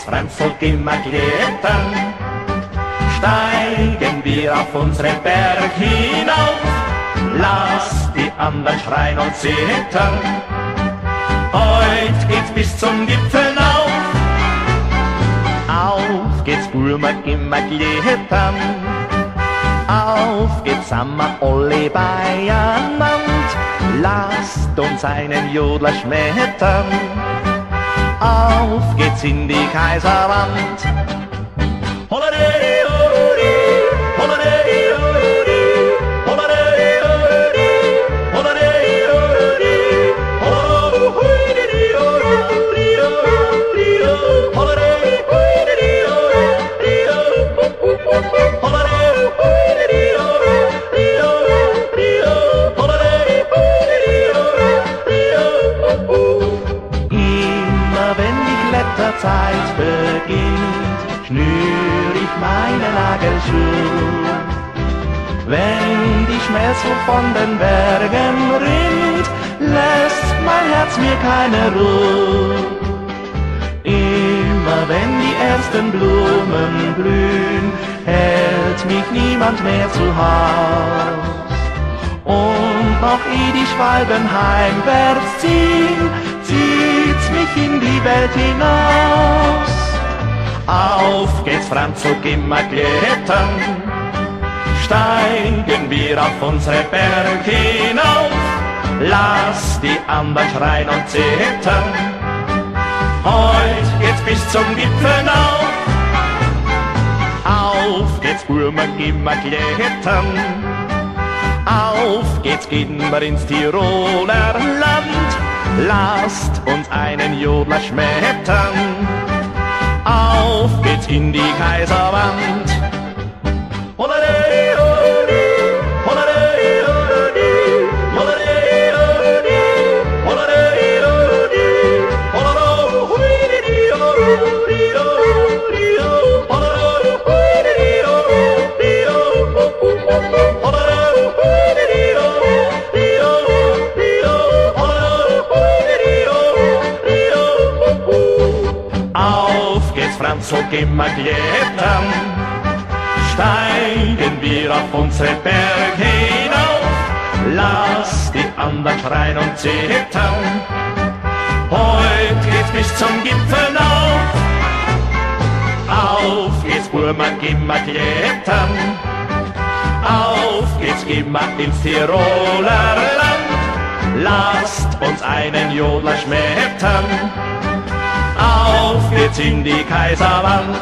geht's, Franzl, geh ma klettern. Steigen wir auf unseren Berg hinauf, lass die anderen schreien und zittern. Heut geht's bis zum Gipfel nauf. Auf geht's, Burma, geh ma klettern. Auf geht's, samma alle beieinander. Lasst uns einen Jodler schmettern. Auf geht's in die Kaiserwand. Immer wenn die Kletterzeit beginnt, schnür ich meine Nagelschuh. Wenn die Schmelzluft von den Bergen rinnt, lässt mein Herz mir keine Ruhe. Immer wenn die ersten Blumen blühen, hält mich niemand mehr zu Haus. Und noch eh die Schwalben heimwärts ziehen, zieht's mich in die Welt hinaus. Auf geht's, Franzl, geh ma klettern. Steigen wir auf unsere Berg hinauf, lass die anderen schreien und zittern. Heut geht's bis zum Gipfel nauf. Auf geht's, Burma, geh ma klettern. Auf geht's, gehen wir ins Tiroler Land. Lasst uns einen Jodler schmettern. Auf geht's in die Kaiserwand. Auf geht's, Franzl, geh ma klettern. Steigen wir auf unsere Berg hinauf, lass die anderen schreien und zittern. Heut geht's bis zum Gipfel nauf. Auf geht's, Burma, geh ma klettern. Auf geht's, geh ma ins Tiroler Land. Lasst uns einen Jodler schmettern. Auf geht's in die Kaiserwand.